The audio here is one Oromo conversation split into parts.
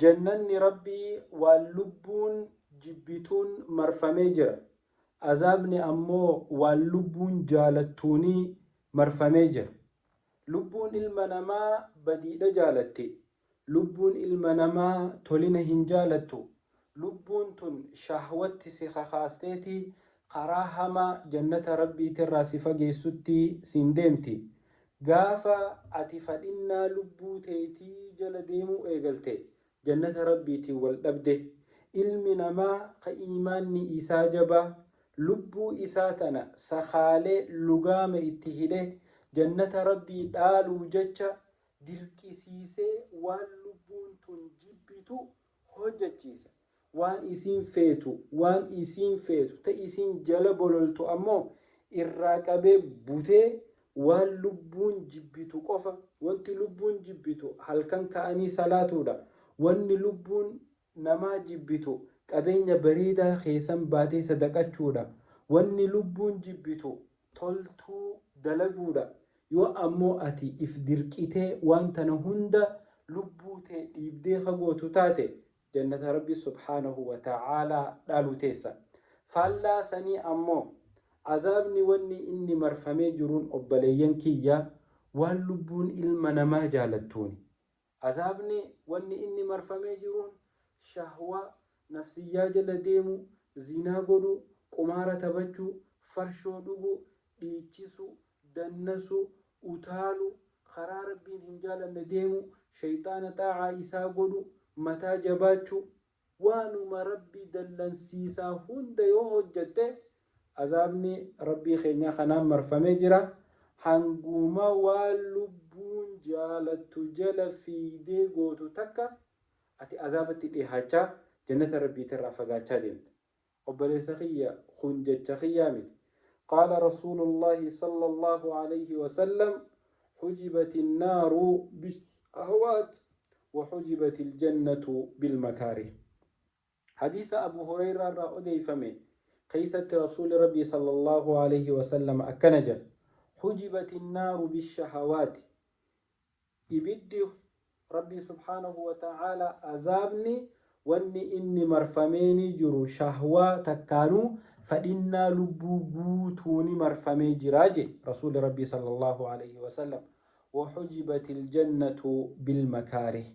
Jannanni Rabbii waan lubbuun jibbituun marfamee jira. Azaabni ammoo waan lubbuun jaalattuuni marfamee jira. Lubbuun ilma namaa badiidha jaalatti. Lubbuun ilma namaa tolina hin jaalattu. Lubbuun tun shahwatti si kakaasteeti karaa hamaa jannata Rabbiitirraa si fageessutti siin deemti. Gaafa ati fadhinnaa lubbuu teetii jala deemuu eegalte jannata Rabbiitiin wal dhabde. Ilmi namaa ka iimaanni isaa jabaa, lubbuu isaa tana sakaalee lugaama itti hidhee jannata Rabbii dhaaluu jecha dirqisiisee waan lubbuun tun jibbitu hojjachiisa. Waan isiin feetu, waan isiin feetu, ta isiin jala bololtu ammoo irraa qabee butee waan lubbuun jibbitu qofa, wanti lubbuun jibbitu halkan ka'anii salaatuudha. Wanni lubbuun namaa jibbitu qabeenya bareedaa keessan baatee sadaqachuudha. Wanni lubbuun jibbitu toltuu dalaguudha. Yoo ammoo ati if dirqitee waan tana hunda lubbuu tee dhiibdee ka gootu taate, jannata Rabbii subhaanahu wa ta'aalaa dhaaluu teessa. Faallaa sanii ammoo azaabni wanni inni marfamee jiruun, obbaleeyyan kiyya, waan lubbuun ilma namaa jaalattuuni. Azaabni wanni inni marfamee jiruun shahwaa nafsiyyaa jala deemuu, zinaa godhuu, qumaara taphachuu, farshoo dhuguu, dhiichisuu, dannasuu, utaaluu, karaa Rabbiin hin jaalanne deemuu, shayxaana xaa'aa isaa godhuu, mataa jabaachuu, waanuma Rabbi dallansiisaa hunda yoo hojjatte azaabni Rabbii keenyaa kanaan marfamee jira. Hanguma waan lubbuun jaalattu jala fiigdee gootu takka ati azaabatti dhihaachaa jannata Rabbiitirraa fagaachaa deemta. Obboleessa kiyya, kun jecha kiyyaa miti. Qaala Rasuulullaahi sallallaahu alayhi wasallam: Hujibati nnaaru bishahawaat wa hujibati ljannatu bilmakaarih. Hadiisa Abu Hureyraa irraa odeeyfame keeysatti Rasuulli Rabbii sallallaahu alayhi wasallam akkana jedha: Hujibati nnaaru bishahawaati. Ibiddi Rabbii subhaanahu wa ta'aalaa, azaabni wanni inni marfameenii jiru shahwaa takkaanuu fadhinnaa lubbuu guutuuni marfamee jira je Rasuulli Rabbii sallallaahu alayhi wasallam. Wa hujibatil jannatu bil makaarih.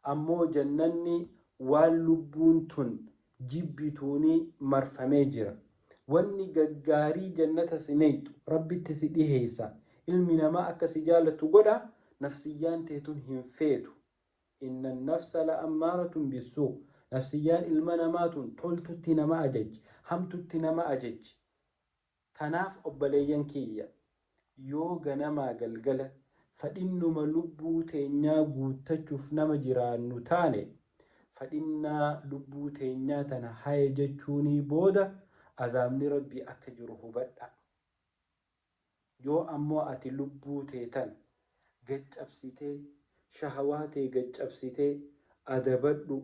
Ammoo jannanni waan lubbuun tun jibbituuni marfamee jira. Wanni gaggaarii jannata si neyxu, Rabbitti si dhiheeysa, ilmi namaa akka si jaalatu godha, nafsiyyaan tee tun hin feetu. Inna nafsa la ammaaratun bissuu. Nafsiyyaan ilma namaa tun toltutti nama ajajji, hamtutti nama ajajji. Tanaaf obbaleeyyan kiyya, yoo ganamaa galgala fadhinnuma lubbuu teenyaa guuttachuuf nama jiraannu taane, fadhinnaa lubbuu teenyaa tana haye jechuunii booda azaabni Rabbii akka jiru hubadhaa. Yoo ammoo ati lubbuu tee tana gad cabsitee, shahawaa tee gad cabsitee, adabadhu,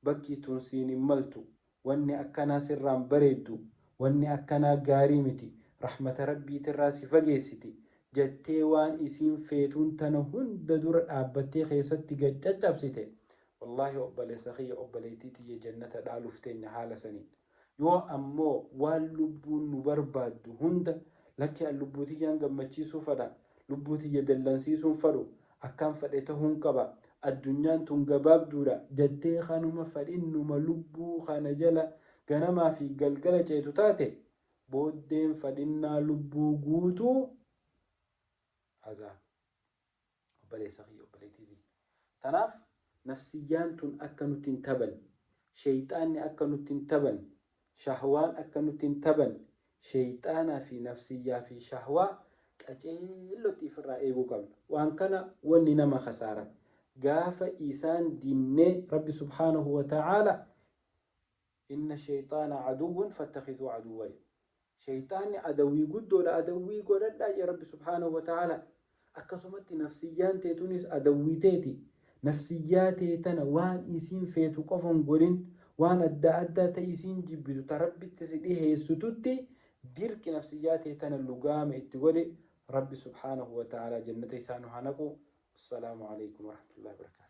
bakki tun siin hin maltu, wanni akkanaa sirraa hin bareeddu, wanni akkanaa gaarii miti, rahmata Rabbiitirraa si fageessiti jettee waan isiin feetuun tana hunda dura dhaabbattee keessatti gad caccabsite, wallaahi obboleessa kiyya, obboleettii tiyya, jannata dhaaluuf teenya haala saniin. Yoo ammoo waan lubbuun nu barbaaddu hunda, lakki an lubbuu tiyyaan gammachiisuu fadha, lubbuu tiyya dallansiisuu hin fadhu, akkaan fadhe tahuun qaba, addunyaan tun gabaabduudha jattee kanuma fadhinnuma lubbuu kana jala ganamaa fi galgala ceetu taate, booddeen fadhinnaa lubbuu guutuu azaaba. Obboleessa kiyya, obboleettii tiyya. Tanaaf nafsiyyaan tun akka nutti hin tabanne, sheyxaanni akka nutti hin tabanne, shahwaan akka nutti hin tabanne, sheyxaanaa fi nafsiyyaa fi shahwaa qaceellotti ifirraa eeguu qabna. Waan kana wanni nama khasaaran gaafa isaan dinnee Rabbi subhaanahu wa ta'aala Inna sheyxaana aduwwun fattakhiduu aduwwa jedhe. Sheyxaanni adawwii guddoodha, adawwii godhadhaa jedhe Rabbi subhaanahu wa ta'aala. Akkasumatti nafsiyyaan tee tunis adawwii teeti. Nafsiyyaa tee tana waan isiin feetu qofa hin godhin, waan adda addaa ta isiin jibbitu ta Rabbitti si dhiheessitutti dirqi, nafsiyyaa tee tana lugaama itti godhi. Rabbi subhaanahu wa ta'aala jannata isaa nu haa naqu. Assalaamu alaikum warahmatullahi wabarakatuh.